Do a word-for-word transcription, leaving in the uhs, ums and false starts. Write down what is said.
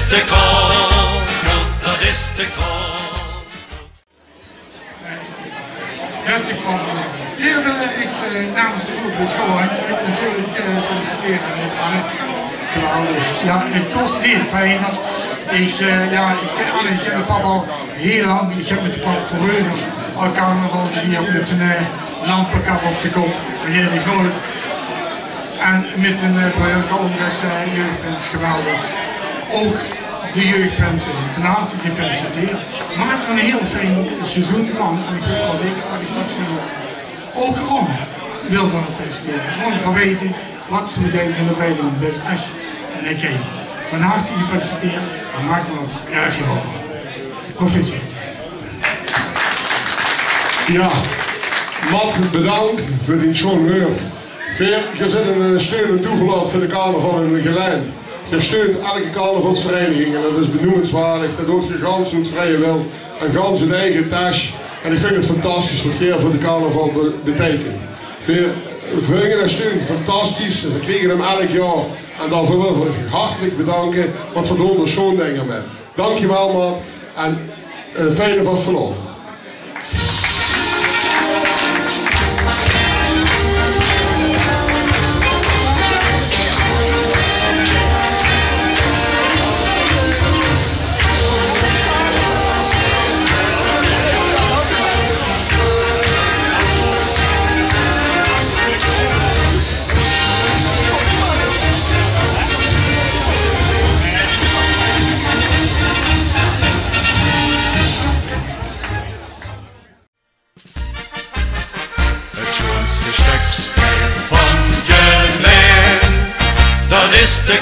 De Kranel, dat is de Kranel. Hartstikke fijn. Veer wille uch, eh, namens de groep Het Gewoon natuurlik, eh, feliciteren mit Anne. Geweldig. Jao, 't kós neet fijner. Iech, eh, jao, iech kin Anne, iech kin de pap al hiel laank. Iech höb mit de pap vreuger al carnaval gevierd mit zien, eh, lampekap op de kop. Vergeet iech noets. En mit 'n, eh, briljant congres, eh, jeugdprins, geweldig. Ouch de jeugdprinse, van harte gefeliciteerd. Maak d'r 'n hiel fijn seizoen van. En iech weit al zeker tot iech dat gaon doon. Ouch Ron wille v'r feliciteren. Ron, v'r weite wat ste mit dees vrijdag doon bis. Ech. En iech, van harte gefeliciteerd. En maak d'r nog erg väöl van. Proficiat. Jao, Mat, bedank veur dien sjoon wäörd. Veer, geer zeet 'n, eh, steun en toeverlaot veur de carnaval in Gelaen. Geer steunt eder carnavalsvereiniging en dat is benoemenswaardig. Dat doot geer gans oet vrije wil en gans oet eige tas. En iech vin 't fantastisch wat geer veur de carnaval be-, beteikent. Veer vinge de steun fantastisch. Veer kriege 'm eder jaor. En daoveur wille veer uuch hartelik bedanke, want veer doon d'r sjoon dinger mèt. Dankjewel, Mat, en, eh, fijne vastelaovend. Het sjoonste stökske van Gelaen, dat is de